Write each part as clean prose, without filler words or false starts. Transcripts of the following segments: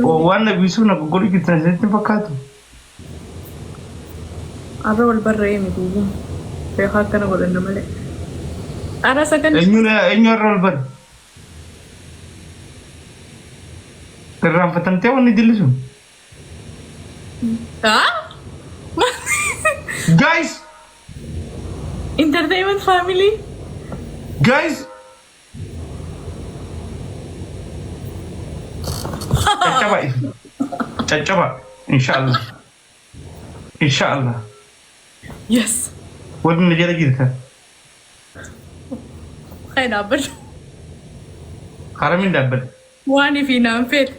Waan na biisuu na goggodhu jirtan isinitti hin fakkaatu. Arra wal barra'ee miti iyyuu. Beekaa akkana godhanna malee. Ara sakan Eenyuun eenyu har'a ol bare? Irraanfatamtee wanni dilli sun. Ah? Guys! Entertainment family. Guys! Caccaba isin. Caccaba. Inshaallah. Inshaallah. Yes. Warri na jala jirtan. Kai dhaabbadhu. Haramiin dhaabbadha. Waan ifii naan feete.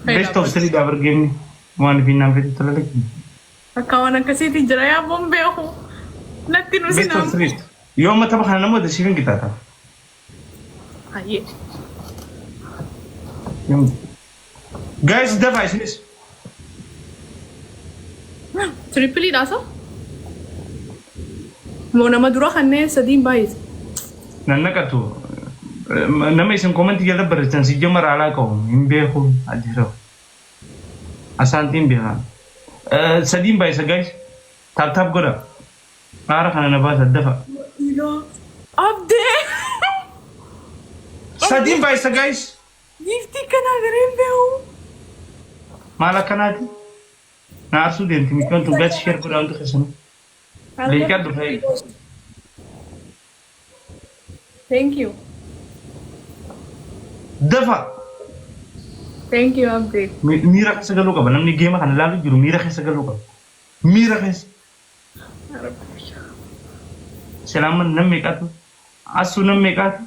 Kai Best of dhaabbadhu. three dhaabar geemni. Waan ifii naan feete tola lakki. Akka waan akkasiitiin jira yaa boon beeku. Natti nu Best of sinaan. three. Yoo amma tapha kana namoota siif hin qixaata. Hayyee. Guys dafaa isinis. Trippiliidhaa so? Moo nama dura kanneen sadiin baay'ise. Nan naqatu. Nama isin komantii jala barreessan si jamara alaa qabu hin beeku ajira. Asaantiin beekaa. Sadiin baay'isa guys. Taap taap godha. Aara kana na baasa dafa. Ilaa. Abdee. Sadiin baay'isa guys. Giiftii kanaa gareen beeku. Maal akkanaati? Na aarsuu deemti mucaan tun guys share godhaa hundi keessanuu. Leeqaa dhufee. Thank you. Dafa. Thank you Abdee. Miira keessa galuu qaba. Namni geema kana ilaalu jiru miira keessa galuu qaba. Miira keessa. Silaaman nam meeqaatu? Assuu nam meeqaatu?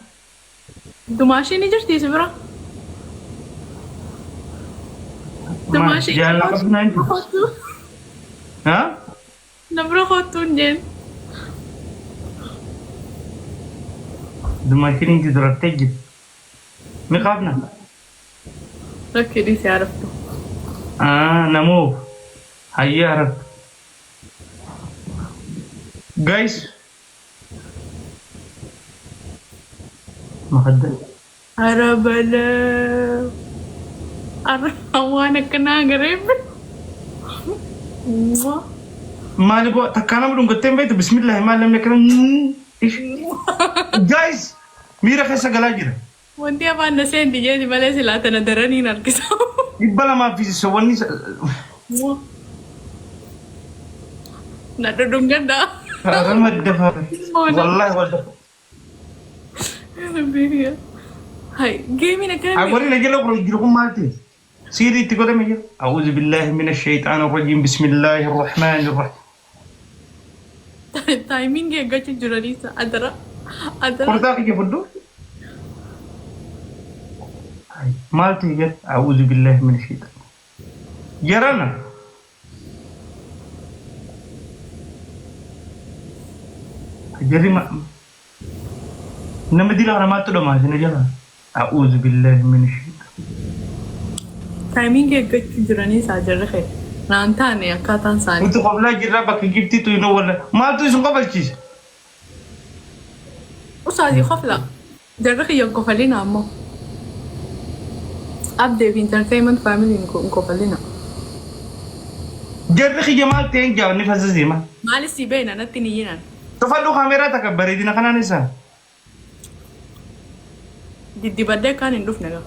Dumaashii ni jirti si bira? Dumaashii Jaalala qabdu naan jiru. kottu. Ha? Na bira kottu hin jeen. Dumaashiin hin jiru raftee jirti. Mi qaafna? Rakkii dhiisee araftu. Namoo hayyee araftu. Guys. Makadda. Ara balaa. Ara waan akkanaa agaree. Maali boo takkaa nama dhungattee hin beektu bismillaahi maal namni akkana ish. Guys miira keessa galaa jira. Wanti afaan na seenti jeeti malee silaa tana daraniin harkisa. 200 fi wanni Na dhudhungadha. Rama dafa. Wallahi wal dafa. Hai, geemiin akkana. Warri na jala jiru kun maal ta'e? Siirii itti godhame jira. A'uudhu billaahi mina shayxaana rajiim. Bismillaahi rahmaani rahiim. Taayimiingii eeggachuu jiranii adara. Adara. Kurtaa kiyya fudhu. Maal ta'e jira? A'uudhu billaahi mina shayxaana. Jarana. Jarri nama dila kana maaltu dhamaase na jala? A'uudhu billaahi mina shayxaana. Taayimiingii eeggachuu jiranii isaa jarri kee. Naan taane akkaataan isaanii. Nuti qoblaa jirra bakka giftiitu inuu walla. Maaltu isin qobalchiise? Usaasii kofla. Jarri kiyya hin kofalina ammoo. Abdee fi entertainment family hin kofalina. Jarri kiyya maal ta'een jaa ni fazzazee maal? Maalis si beena natti hin iyyinan. Tufadhu kaameeraa takka bareedina kanaan isaa. Diddibadhee akkaan hin dhufne gaa.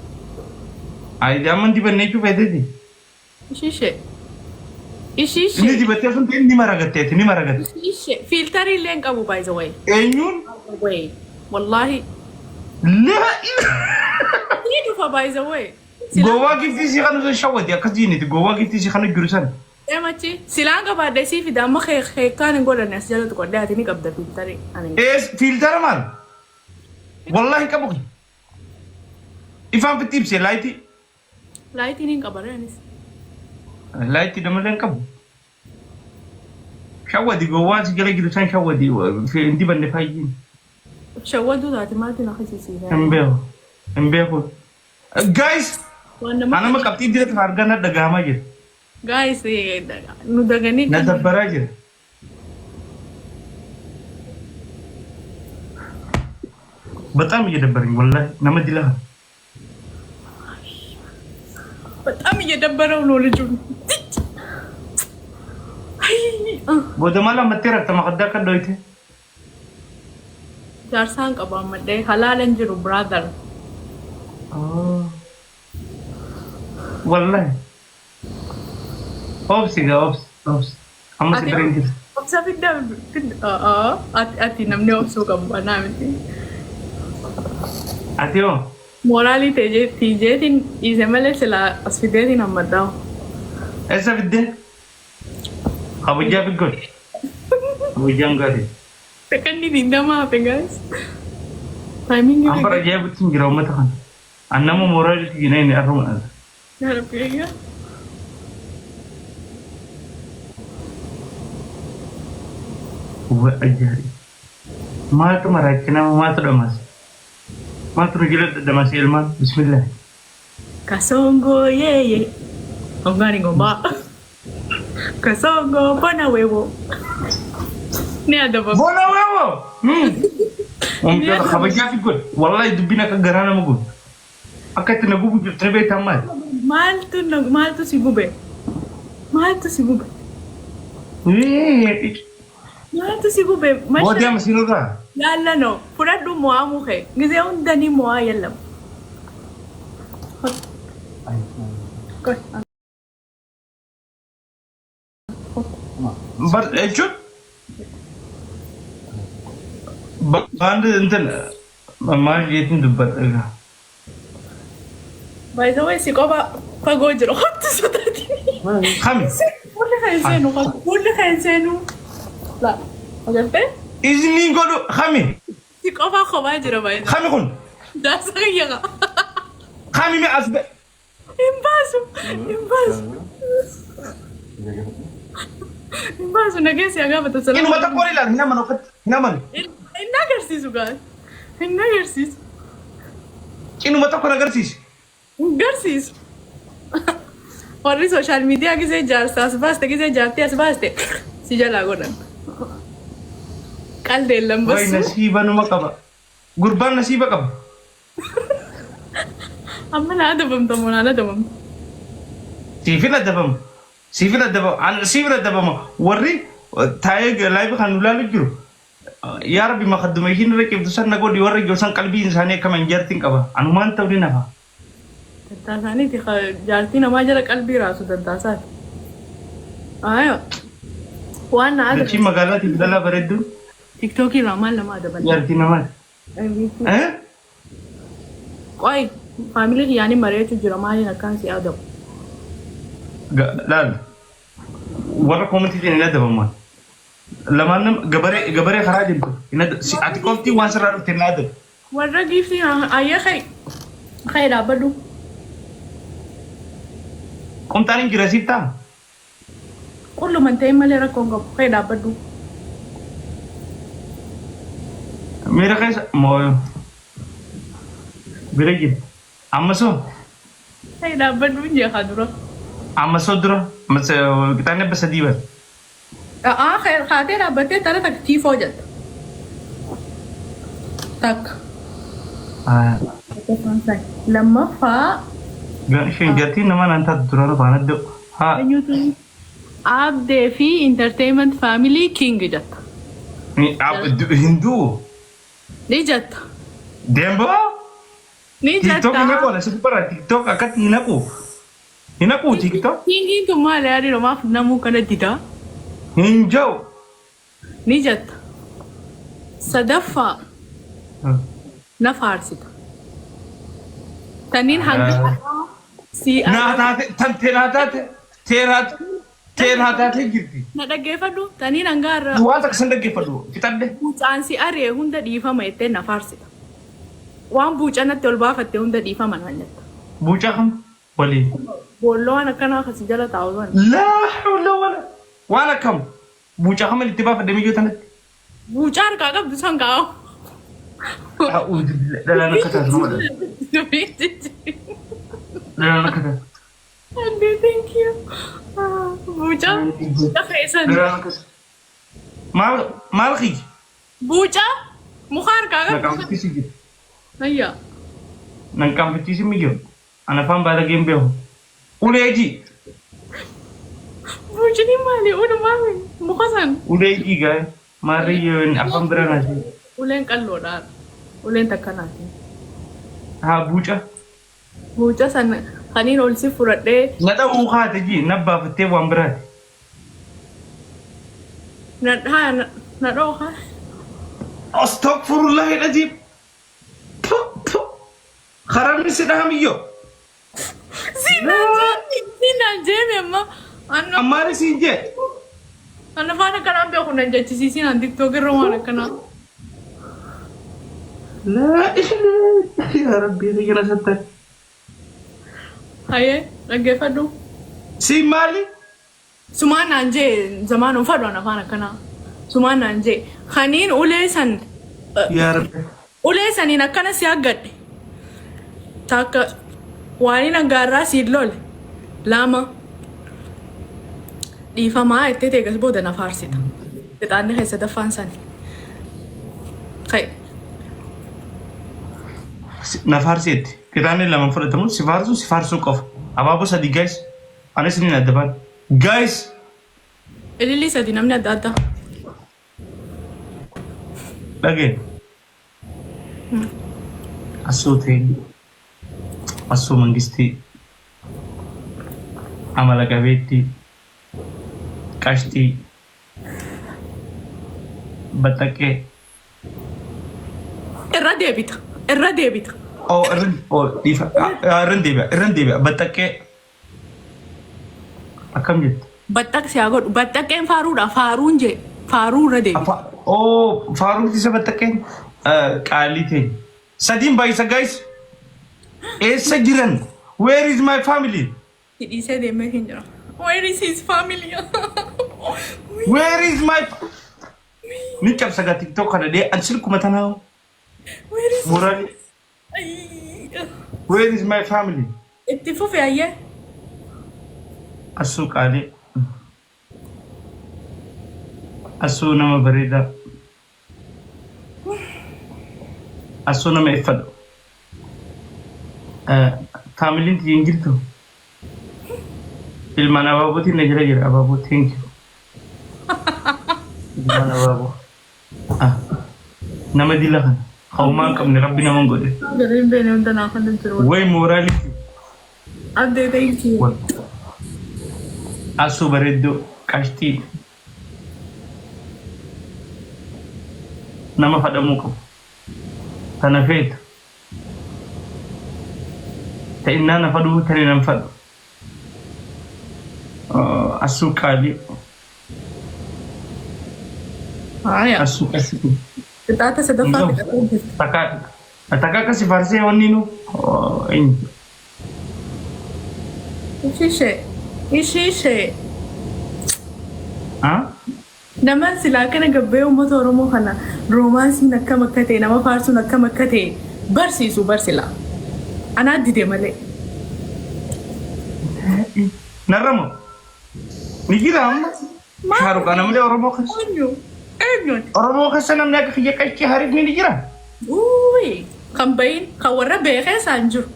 Ayi amma dibannee jechuu feeteeti. Ishiishee. Inni Ishiishee. dibattee sun ta'e ni maragatteeti ni maragatte. Ishiishee. Fiiltarii illee hin qabu by the way. Eenyuun? Way. Wallaahi. Laa Ni dhufa by the way. Silaa Gowwaa giftii isii kana sun shawwati akkas jiiniti gowwaa giftii isii kana jiru san. Emachi silaan qabaadhe sii fida amma keekaan hin godhanne as jalatti godhee ati ni qabda fiiltarii. Ani hin Ees fiiltara maal? Wallaahi hin qabu. Ifaan fitti ibsee laayitii. Laayitiin hin qaba anis. Laayitii damallee hin qabu. Shawwadi gowwaan si jala jiru san shawwadi hin dibanne faayyiin. Shawwaduu taate maaltu na kasiisiisa? Hin beeku. Hin beeku. Guys! Waan nama Anama qabxii dira tafa argaa na dhagahamaa jira. Guys nu daganii Na dabbaraa jira. በጣም እየደበረኝ ወላሂ nama dila. በጣም እየደበረው ነው ልጁ። አይ Booda maal ammattee rafta makaddaa akka dhoyte. Jaarsaan qaba ammallee halaalan jiru, brother. Wallahi. Obsi gaa, obsi, obsi. Amma si bira hin jirtu. Obsa fidda fidda, ati namni obsuu qabu anaa miti. Ati hoo? Mooraalii tiijeetiin dhiise malee silaa as fideetiin hammaddaa. Eessa fiddee? Kabajaa fi godhi. Kabajaan gaarii. Sakandii 20 hafe, guys. Timing. An bara ajaa'ibutti hin jira uummata kana. An nama mooraalii jinaa inni arruma dhala. Yaa Rabbi kiyya. Wa ajaa'iba. Maaltu maraacha nama, maaltu dhamaase? Maaltu nu jala dhadhamaase ilmaan? Bismillah. Kasongo yeye. Ongani ngoma. Kasongo bona wewo. Ni adaba. Bona weewoo! Oomishota kabajaa fi godhi. Wallahi dubbiin akka garaa nama gubu. Akka itti na gubu jirtu ni beektaa maali? Maaltu si gube? Maaltu si gube? Maaltu si gube? Booddee amma siinurraa. Yaalla no. Fudhadhu mo'amuu kee. Gizee hunda ni mo'aa yallam. Qoy. Bar jechuun በአንድ እንትን maal jeetiin dubbadha egaa. By the way, si qofa fagoo jira. Hottu sodaati. Kami? Fuulli kan hin seenu. Fuulli kan hin seenu. La. Agartee? Izniin godhu kami? Si qofa kophaa jira by the way. Kami kun? Jaarsa kiyya qaba. Kami mi as ba'e? Hin baasu. Hin baasu. Hin baasu, nageessi haa gaafata. Inuma tokkoon ilaala, hin amanu akkatti, hin amanu. Hin agarsiisu gaa. Hin agarsiisu. Inuma tokko na agarsiisi. Hin agarsiisu. Warri social media gisee jaarsa as baaste, gisee jaartii as baaste si jalaa godhan. Qaldeen Wayi lambassu. Nasiiba numa qaba. Gurbaan nasiiba qaba. Amma naa adabamta moo naan adabamta? Siifin adabama. Siifin adabama. An siifin adabama. Warri taa'ee live kan nu ilaalu jiru. Yaa Rabbi, makadduma ishiin irra cimtu san na godhi warri jiru san qalbiin isaanii akkama hin jaartiin qaba. Anumaan ta'u ni nafa. Dantaa isaaniiti, jaartii namaa jala qalbii raasu dantaa isaati. Ayo. Waan na Dachiin adaban. magaalaatiif dhalaa bareedduun Tiktookii irraa maal nama adaban? jaartii namaati. Eh? Qoy, family kiyyaanii mari'achuu jira, maaliin akkaan si adabu? Laal. Warra commentiitiin hin adabamu. Lamaan nama gabaree gabaree karaa deemtu. Ati qofti waan sirraa dhufte hin adabu. Warra giiftii ayyee kai kai dhaabbadhu. Qumxaan hin jira, siif ta'a. Qulluman ta'in malee rakkoon qabu, kai dhaabbadhu. Miira keessa moo bira jira. Amma soo Kai dhaabbadhu hin jeeqaa dura. Amma soo dura qixaan 300 bara. A'aa, kaatee dhaabbattee tara takka tiifoo jetta. Takka. Lammaffaa. Isheen jartiin nama naan taatu duraan afaan adda haa. Eenyutu Abdee fi Entertainment Family King jetta. Hinduu. Ni jetta. Deemboo. Ni TikTok hin jetta. naqu, ana sitti bara TikTok akkatti hin naqu. Hin naqu TikTok. Kingiin tun maali yaadii maaf namuu kana didaa? Hin jiru. Ni jetta. Sadaffaa na faarsita. Taniin hanga si Naa taate, tan teenaa taate, teenaa teenaa taatee jirti. Na dhaggeeffadhu, taniin hanga har'a Waan takka san dhaggeeffadhu fixadhe. Buucaan si ari'e hunda dhiifama jettee na faarsita. Waan buuca natti ol baafatte hunda dhiifama naan jetta. Buucaa kam waliin? Boolloo waan akkanaa akkasii jala taa'u sana. Laa hawla wala. Waan akkam buucaa kam itti baafadhe miyyoo tanatti? Buucaa harkaa qabdu san kaa'u. A'uudhu billah, dhalaan akka taatu nama dhala. Dhalaan akka taatu. Andy, thank you. Buucaa buucaa keessan. Dhalaan akka taatu. Maal maal kiyya? Buucaa muka harkaa Na qabdu san. qaanfachiisi jira. Ayyaa. Nan qaanfachiisi miyyoo. Ana afaan baalageen beeku. Ulee jii. Buucini maali? Unumaa muka san. Ulee jii gaa. Maarree yoo inni afaan bira naati. Uleen qalloodha. Uleen takka naati. Haa buuca. Buuca san kaniin ol si fudhadhee Na dha'uu kaate jii na baafattee waan biraati. Na haa na dha'uu haa. Astagfirullah aziim. Karamni si dhahamiyyoo. Siinaan jeeme amma. Ammaan isiin jee. Anna faana akkanaan beeku nan jechisiisiin an TikTok irra waan akkanaa. Laa ilaaha yaa Rabbii kiyya na sattar. Hayee dhaggeeffadhu. Siin maali? Sumaan naan jee zamaan hin fadhu an afaan akkanaa. Sumaan naan jee kaniin ulee san Yaa Rabbi. Ulee saniin akkana si haggadhe. Takka waaniin hangaarraa siin lole. Lama dhiifamaa jettee teegas booda na faarsita. Qixaanni keessa daffaan sani. Kai. Na faarseetti. Qixaanni lama fudhatamu si faarsuu si faarsuu qofa. Abaaboo sadii guys. Anis ni adda baan. Guys. Ilillii sadi namni adda addaa. Dhageen. Assoo ta'e. Assoo mangistii. Amala qabeettii. Qashtii. Baxxaqqee. Irra deebita. Irra deebita. Oh, irran oh, dhiifa. Ah, irran deebi'a. Irran deebi'a. Baxxaqqee. Akkam jette? Baxxaq si haa godhu. Baxxaqqeen faaruudha. Faaruun jee. Faaruu irra deebita. Oh, faaruun isa baxxaqqeen qaalii ta'e. Sadiin baay'isa guys. Eessa jiran? Where is my family? Si dhiisee deemee hin jira. Where is his family? Where is my Ni cabsa gaa TikTok kana dee an silkuma tanaa Where is moraalii. Where is my family? Itti fufi ayyee. Assuu qaalii. Assuu nama bareedaa. Assuu nama iffadhu. Faamiliin tiyya hin jirtu. Ilmaan abaabootiin na jala jira abaaboo thank you. Ilmaan abaaboo. Ah, nama dila kana. Hawmaa hin qabne rabbi nama hin godhe. Gareen beene hunda naaf hin jiru. Way mooraaliti. Abdee thank you. Asuu bareedduu qashtii. Nama fadhamuu qabu. Tana feetu. Ta innaa na fadhuu tani nan fadhu. Asuu qaalii. Haaya. Asuu qashtii. Qixaata sadaffaa fixatee jirti. Takka takka akkasi farsee wanni nu eenyu. Ishishee. Ishishee. Ah? Nama silaa kana gabbee uummata Oromoo kana roomaansiin akkam akka ta'e nama faarsuun akkam akka ta'e barsiisu barsila. Anaa dide malee. Narra moo? Ni jira amma. Shaaruqaa namni Oromoo keessa. Eenyu? Eenyuti? Oromoo keessa namni akka kiyya qachii harifni ni jira. Uuyi. Kan bahin kan warra beekee isaan jiru.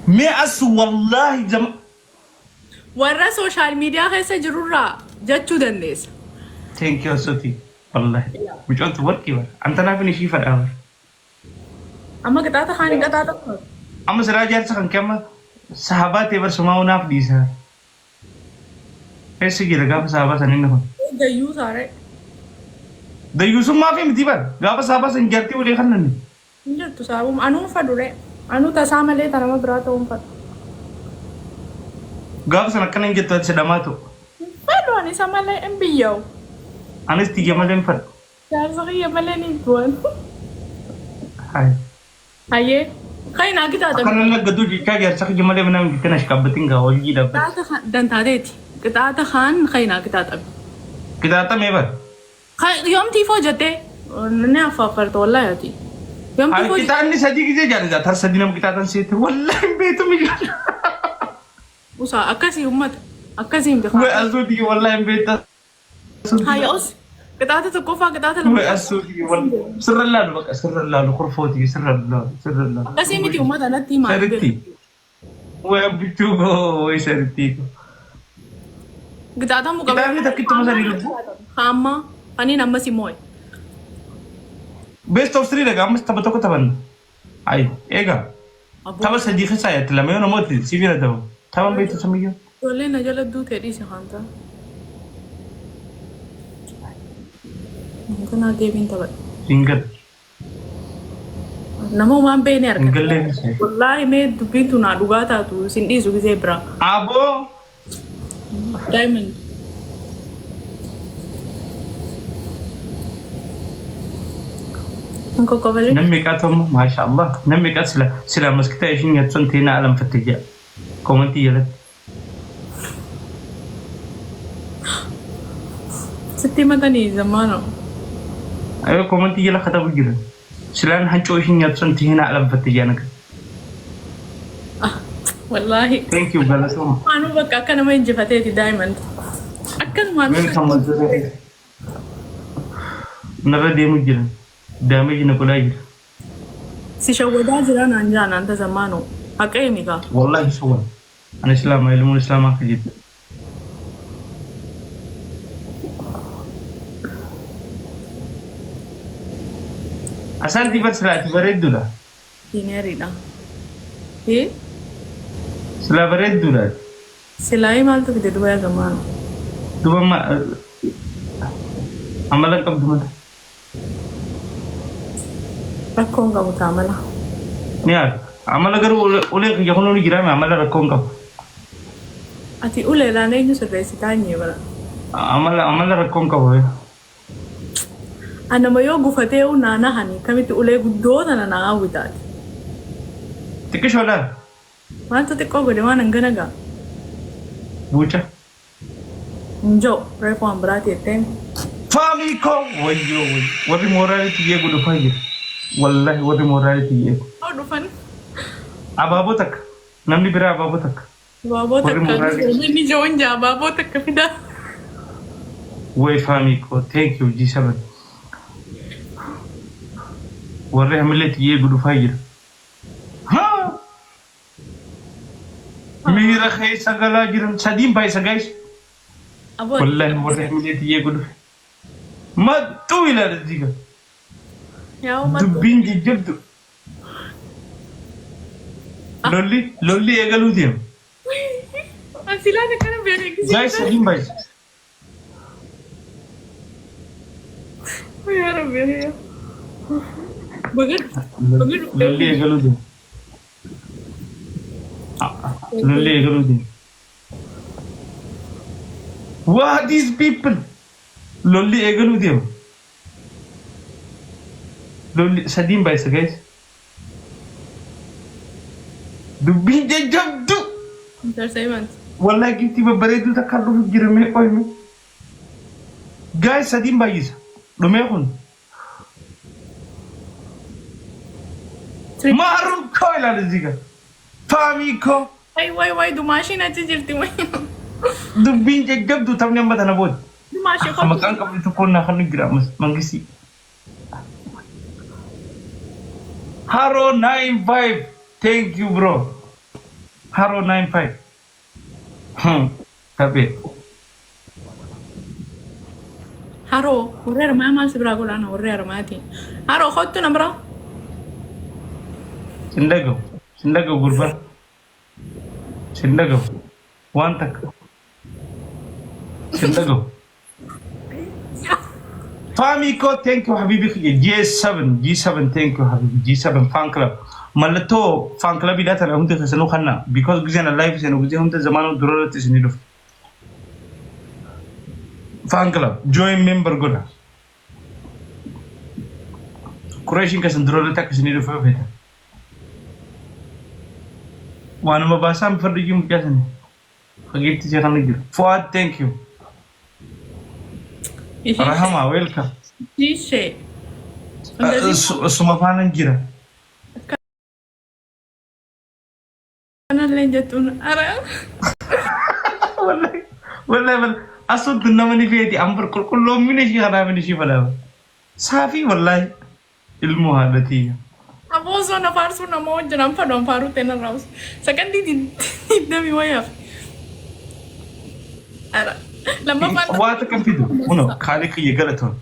Mee as wallaahi jama. Warra social media keessa jirurraa jechuu dandeessa. Thank you Asuti. Wallahi. Mucoon warqii bara. Antanaaf inni ishii fadhaa bara. Amma qixaata kaan hin qaxaaxa. Amma siraa jaarsa kan kee amma sahabaa ta'e bar sumaa naaf dhiisa. Eessa jira gaafa sahabaa san inni kun? Gayyuu saaree. Dayyuusummaa fi miti bar gaafa sahabaa san jaartii walii kannani. Hin jirtu saabuma. Anuu hin fadhu ree. Anuu tasaa malee ta nama biraa ta'uu hin fadhu. Gaafa san akkana hin jettu ati sedhamaa ta'u. Hin fadhu ani isa malee hin biyya'u. Anis tiyya malee hin fadhu. Jaarsa kiyya malee ni du'an. Hai. Hayyee. Kan naa qixaaxa. Akkana naggaduu jechaa jaarsa kiyya malee mana jettee na shqabbatin gaa hojii dhaabbate. Qixaaxa dantaateeti. Qixaaxa kaan kan naa qixaaxame. Qixaaxamee bar. Yoom tiifoo jettee? Ni affaafarta wallaahi ati. Yoom Ani tiifoo jettee? qixaanni sadii gisee jaarsa tar sadii nama qixaaxan seete wallaahi hin beektu miidhaa. Usaa akkasii uummata. Akkasii hin Way beekaa. asuu tiyya wallaahi hin beektu. Haya os. Qixaata tokkoffaa qixaata Way lammaffaa. asuu wal sirra laalu baqa sirra laalu korfooti sirra laalu sirra laalu. Akkasii miti uummata natti himaa. Saritti. Way abbichuu koo way saritti koo. Qixaatamuu qaba. Kitaabni takkittuma sadii lubbu. Hamma aniin ammas immoo. Best of three dhagaa ammas tapha tokko taphanna. Ayi eegaa tapha sadii keessaa yaatti lama yoo namooti si bira ta'u. Taphan beektu samiyyoo. Ijoolleen na jala duutee dhiise haanta. Kanaa deebiin taphadha. Singal. Nama homaan beekne argata. Singallee misee. Wallaahi mee dubbiin tun haa dhugaa taatu isin dhiisu gisee biraa. Aboo. Diamond. Hin kokkofalee. Namni meeqaatu amma maasha Allah namni meeqaatu sila sila maskitaa ishiin nyaatu sun teenaa alanfatte jedha koomantii jalatti. Sitti himatanii zammaano. Ayoo koomantii jala katabu jira. Silaan hancoo ishiin nyaatu sun teenaa alanfatte jedha naga. Wallaahi. Thank you galatoma. Anuu bakka akka nama injifateeti Diamond. Akkanumaan. Welcome Manzura. Narra deemu jira. Damage na godhaa jira. Si shawwadaa jira naan jaa naan tazammaano. Haqa himi kaa. Wallahi soban. Ani islaama ilmuun islaamaa akka jettu. Asaantii bar silaa ati bareedduudha. Siiniyaridha. Hee? Silaa bareedduudha. Silaayii maaltu fide duba yaa zammaano? Duba amma amala hin qabdu mala. Rakkoo hin qabu taa mala. Ni haala. Amala garuu ulee kiyya kunuu ni jiraame amala rakkoo hin qabu. Ati uleedhaan eenyu sirreessitaa nyee bara. Amala amala rakkoo hin qabu. Anama yoo gufatee naa nahani kamitti ulee guddoo tana naa hawwitaati. Xiqqishoo laal. Maaltu xiqqoo godhe waan hangana gaa? Buuca. Hin jiru reefu waan biraati jettee. Faamii koo wayyoo wayyoo warri mooraalii tiyyee godhu dhufaa jira. Wallahi warri mooraalii tiyyee. Yoo dhufan. Abaaboo takka namni biraa abaaboo takka. Abaaboo Warri takka mooraalii. inni joon jaa abaaboo takka fidaa. Way faamii koo thank you G7. Warri hamilee tiyyee godhu dhufaa jira. Haa! Miira keessa galaa jiran sadiin baay'isa guys. Aboo. Wallahi warri hamilee tiyyee godhu. Maxxuu ilaala jiga. Yaa uummata. Dubbiin jajjabdu. Lolli lolli eegaluu deema. Asilaan akkana beekne Guys sadiin baay'isa. Yaa Rabbi yaa. Baga baga Lolli eegaluu deema. Lolli eegaluu deema. What these people? Lolli eegaluu deema. Lolli sadiin baay'isa guys. Dubbiin jajjabdu. Entertainment. Wallahi giftii babbareedduu takka dhufu jira mee qoyme. Guys sadiin baay'isa. Dhumee kun. Maaruu koo ilaali ziga. Faamii koo. Way way way dumaashiin achi jirti way. Dubbiin jajjabdu taphni amma tana booda. Dumaashii koo. Maqaan qabdu tokkoon naa kan jira ammas mangistii. Haroo 95 thank you bro. Haroo 95. Taphee. Haroo warri harmaa maal si biraa godhaana warri harmaati. Haroo kottu na biraa. Sin dhagahu. Sin dhagahu gurbaa. Sin dhagahu. Waan takka. Sin dhagahu. Faamii koo thank you habibi kiyya G7 G7 thank you habibi G7 fan club mallattoo fan club dha tana hundi keessanuu kanna because gisee na live seenu gisee hunda zamaanuu dura irratti isinii dhufu fan club join member godha Qureeshiin keessan dura irratti akka isinii dhufu yoo feetan waanuma baasaan fardiyyuu mucaa sanii fageetti ishee kana jiru Fuad thank you Rahama welcome. Ishee. Suma faana jira. Kanallee jettuun ara. Wallahi wallahi wallahi. Asuun nama ni feeti ambar qulqulloommina ishii kanaaf ishii falaama. Saafii wallaahi ilmoo haadhatiyya. Aboo osoo na faarsuu nama wajjin an fadhu an faaruu ta'e narraa usu. Sakandii digdamii wayaaf. Ara. Lammaffaan Waa takka fidu. Kuno kaalii kiyya galatoon.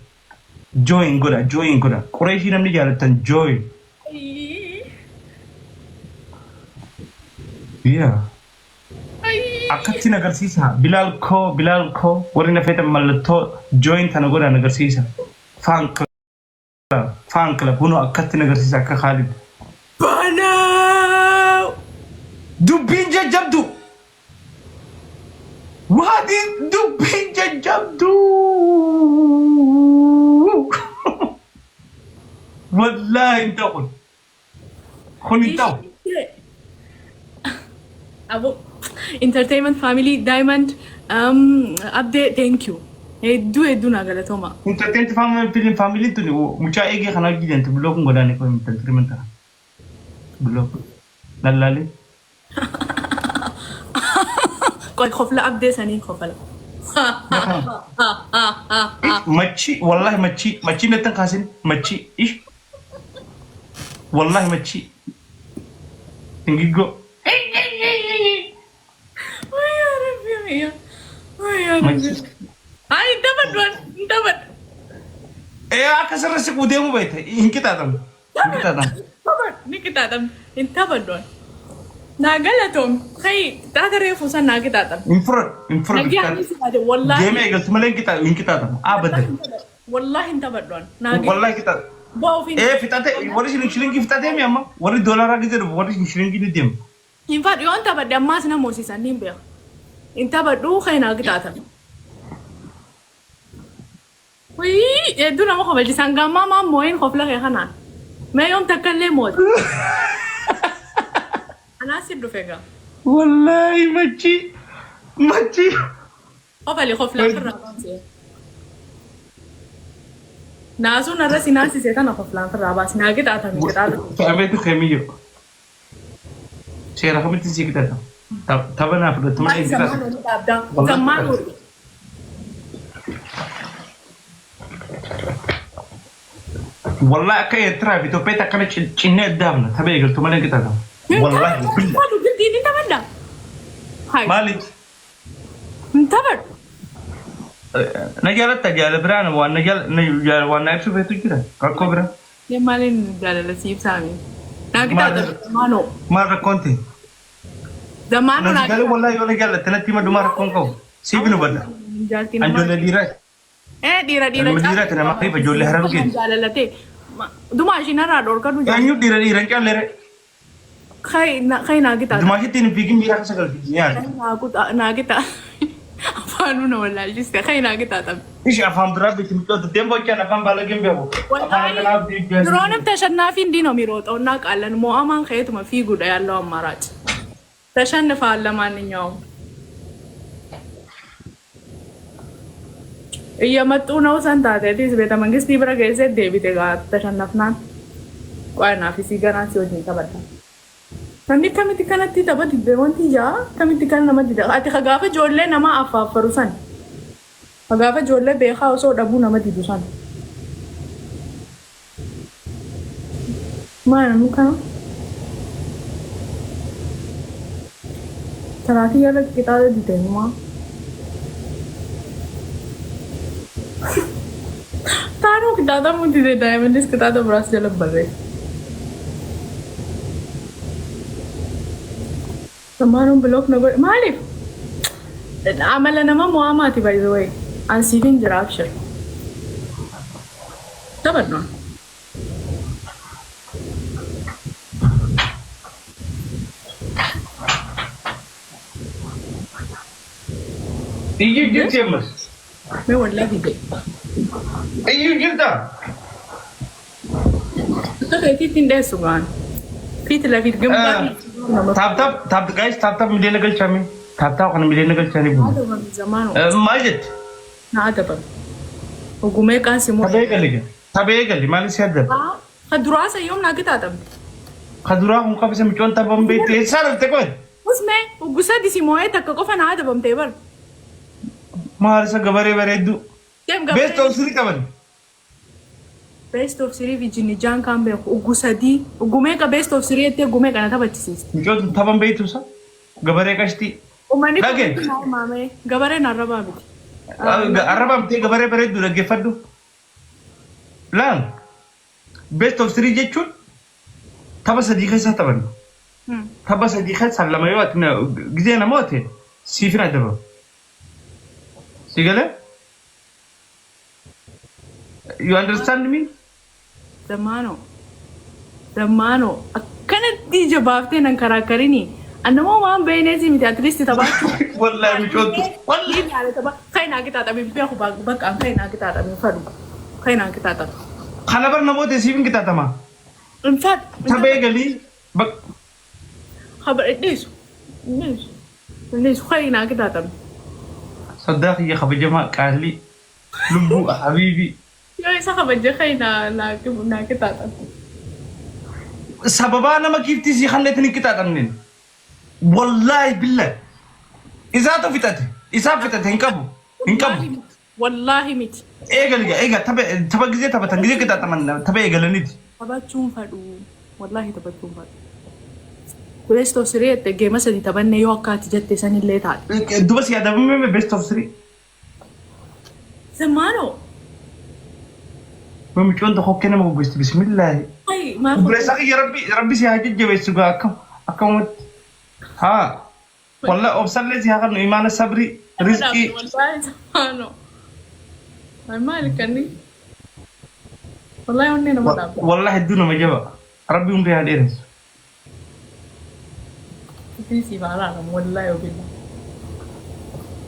Join godha join godha. Qureeshii namni jaalattan join. Yeah. Akkatti agarsiisa. Bilaal koo Bilaal koo warri na feetan mallattoo join tana godhaan agarsiisa. Fan club fan club kunoo akkatti agarsiisa akka Khaalid. Banaa! Dubbiin jajjabdu. Waadi dubbiin jajjabdu. Wallaahi hin ta'u kun. Kun hin ta'u. Abo Entertainment Family Diamond Abdee, thank you. Hedduu hedduu naa galatooma. Entertainment family family tuni mucaa eegee kana hojii block kun godhaani kun entertainment kana. Block. Lallaalee. Qoy, kofla Abdee sanii kofala. Machi wallahi machi machi nattan kaasin machi ish. Wallahi machi. Ingiggo. Ay, yaa Rabbi, yaa. Ay, yaa Rabbi. Machi. Ay, hin taphadhu ani, hin taphadhu. Ee, akka sirra siquu deemuu beekte hin qixaaxamu. Hin qixaaxamu. Taphadhu, ni qixaaxam. Hin taphadhu ani. Naa galatoom. Kai, qixaaxa reefu san naa qixaaxam. Hin fudhadhu hin fudhadhu. Nagaa ani si baate, wallaahi. Deemee eegaltu malee hin qixaaxamu hin qixaaxamu. Abadan. Wallaahi hin taphadhu ani. Naa Wallahi qixaaxamu. Bu'aa ofiin. Ee, fixate warri shilingii fixatee mi amma warri doolaaraa gizee dhufu warri shilingii ni deemu. Hin fadhu, yoon taphadhe ammaas na moosisan niin beeka. Hin taphadhu, kai naa qixaaxam. Wii, hedduu nama kofalchiisan gammaa maan moo'in kofla kee kanaan. Mee yoom takka illee moote? Anaa si dhufe gaa. Wallahi machi machi. Kofali kofla ofirraa baasee. Naasuun irra si naasise tana koflaan ofirraa baasi. Naa qixaaxame qixaaxame. Ta'ameetu keemiyyo. Seera kamitti si qixaata? Tapha naa fudhattu malee hin Zammaan qixaatu. olii dhaabdaa. Wallahi Zammaan qixaata. olii. Wallahi akka Eertiraa fi Itoophiyaatti akkana cinnee addaafna tapha eegaltu malee hin qixaatamu. Wallahi billah. Gildiin hin taphadha. Hai. Maali? Hin taphadhu. Na jaalatta jaala biraan waan na jaala waan na ibsu feetu jira rakkoo bira. Maaliin jaalala siif saami? Naa qixaaxame zamaanoo. Maal rakkoon ta'e? Zamaanoo naa Galee wallahi yoo na jaalatte natti hima dhumaa rakkoon qabu. Siif nu badda. Jaaltii An namaa. ijoollee dhiiraa. Eh, dhiira dhiira. Ilma dhiiraati nama fi ijoollee harargeeti. Jaalalate. Duma ishiin irraa dhorkadhu. Eenyu dhiira dhiira hin caalleere. Kai naa qixaaxame. Dumaashitti hin fiigin miira keessa galti nyaata. Naa qixa. Afaanuu na wallaalchiste. Kai naa qixaaxame. Ishi afaan biraa beekti mucaa deemba hojjaan afaan baalageen beeku. Afaan akkanaa beeku. ድሮንም ተሸናፊ እንዲህ ነው የሚሮጠው። እናውቃለን። ሞአማን ከየት ፊጉዳ ያለው አማራጭ ተሸንፈሃል። ለማንኛውም እየመጡ ነው። ሰንታቴቲስ ቤተ መንግስት ብረ ገሴ ዴቢቴ ጋ ተሸነፍናን ቆይናፊ ገና ሲወጅ ተበላ Namni kamitti kanatti tapha didde wanti jaa kamitti kan nama dide ati gaafa ijoollee nama affaaffaru san gaafa ijoollee beekaa osoo dhabuu nama didu san maal namni kana taraatii yaala qixaaxa dide maa taanuu qixaaxa mutide daa'immanis qixaaxa biraas jala barreessa. Samaanuun block na godhe maaliif? Amala nama mo'amaati, by the way. An siifin jira, abshir. Taphadhu. Iyyuu jirti ammas. Mee wallaahi jedhe. Iyyuu jirta. Akka keetiitti hin dheessu gaan. ፊት ለፊት ግንባር Tap tap tap guys, tap tap miliyoona galchaame. Tap tap kana miliyoona galchaanii bulu. Zamaanu Maal jetti? na adabame. Ogumee qaansi moo. Taphee eegali. Taphee eegali maal si adda? Ka duraa yoom naa qixaaxamte? Ka duraa kun qabisa micoon taphan beekte eessaa dhufte qoy? Usmee uggusa disi moo'ee takka qofa na adabamtee bar. Maal isa gabaree bareedduu. Deem Best gabaree. of three qaban. Best of three fi jinnijaan kan beeku ugguu sadii ugguu meeqa best of three jettee ugguu meeqa na taphachisiiste. Mucoon taphan beektu isa. Gabaree qashtii. Uummanni Dhagee. kun maamee gabareen arrabaa miti. Arrabamtee gabaree bareedduu dhaggeeffadhu. Laal. Best of three jechuun tapha sadii keessaa taphannu. Tapha sadii keessaa lama yoo ati gizee namoota siifin adaba. Si galee? You understand me? Zammaanoo. Zammaanoo akkanatti ija baaftee nan karaakkarini. Annamoo waan beeyneeti miti at least taphachuu. Wallahi micoottu. Wallahi. Kan naa qixaaxame beeku bakka kan naa qixaaxame fadhu. Kan naa qixaaxame. Kana bar namoota siifin qixaaxama. In fact, Tapha eegalii Khabar dhiisu. Dhiisu. Dhiisu kan naa qixaaxame. Soddaa kiyya kabajamaa qaalii lubbuu habiibii. Yoo isa kabaje kan naa qixaaxame. Sababaa nama giiftii sii kanneetiin hin qixaaxamneen. Wallaahi billahi. Isaatu fixate. Isaa fixate hin qabu. Hin qabu. Wallaahi miti. Eegali gaa eegaa tapha tapha gizee taphatan gizee qixaaxaman tapha eegalaniiti. Taphachuun fadhu. Wallaahi taphachuun fadhu. Best of three jette geema sadi taphanne yoo akka ati jette sanillee taate. Duba si adabamee best of three. Zammaanoo. Mucoon tokko hokkee nama goggosti bismillaahi. Ay maal Obboleessa kiyya rabbi rabbi si haa jajjabeessu gaa akkam akkamumatti. Haa. Walla obsallee si haa kennu imaana sabrii rizqii. Wallaahi zammaanoo. Ay maali kanni? Wallaahi onnee nama dhaabda. Walla hedduu nama jaba. Rabbi umrii haa dheeressu. Isin siif araaramu wallaahi obilla.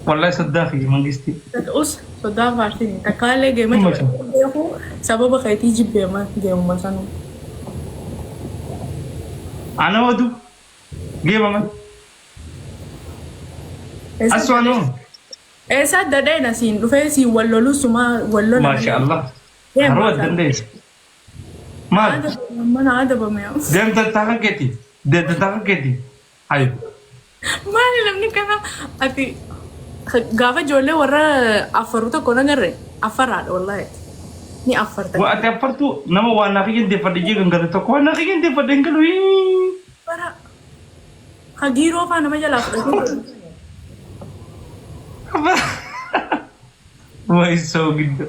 Wallahi soddaa kiyya mangistii. Us soddaan faarsini takkaallee geema Dhimma taphadhee beeku sababa keetii jibbeema geemuma sanuu. Ana wadu geema Aswaanoo. Eessa adda dheena siin dhufee siin wal loluu suma wal lola. Maasha Allah. Haroo dandeessa. Maal? Mana adabame. Deemta taaka keeti. Deemta taaka keeti. Hayo. Maali namni kana ati gaafa ijoollee warra affaru tokko nagarre affaraadha wallaahi. Ni affarta. Wa ati affartu nama waan naa kiyyan deeffadhe jee gangale tokko waan naa kiyyan deeffadhe hin galu. Bara hagiiroo faa nama jalaa fudhatee. Wayi soo giddo.